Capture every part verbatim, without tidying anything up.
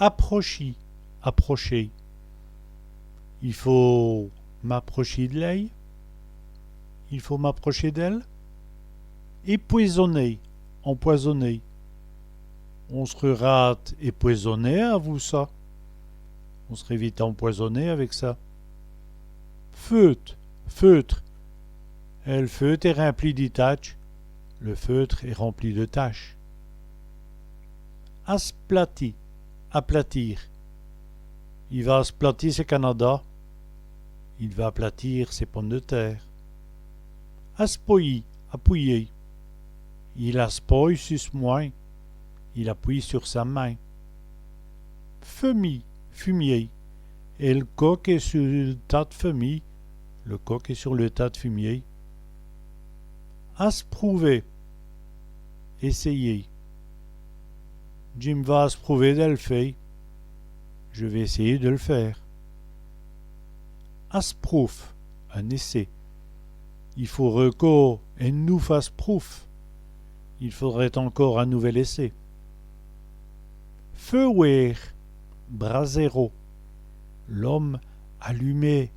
Aprochî, approcher. I faut m'aprochî d' lèye. Il faut m'approcher d'elle. Èpwèsoner, empoisonner. On s'reut rade èpwèsoné avou ça. On serait vite empoisonné avec ça. Feûte, feutre. El feûte èst rimpli di tatches. Le feutre est rempli de taches. Asplati, aplatir. I va asplati sès canadas. Il va aplatir ses pommes de terre. Aspoyî, appuyer. Il aspoye su s' mwin. Il appuie sur sa main. Fèmî, fumier. El coq èst su l' tas d' fèmî. Le coq est sur le tas de fumier. Asprouver, essayer. Dji m' va asprouver dèl fé. Je vais essayer de le faire. Asproûf, un essai. I faureut co in nouf asproûf. Il faudrait encore un nouvel essai. Feuwêr, brasero. L'ome a alumé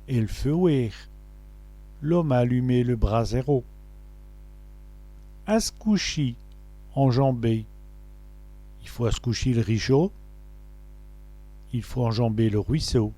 èl feuwêr. L'homme a allumé le brasero. Ascouchî, enjamber. I faut ascouchî l' richot. Il faut enjamber le ruisseau.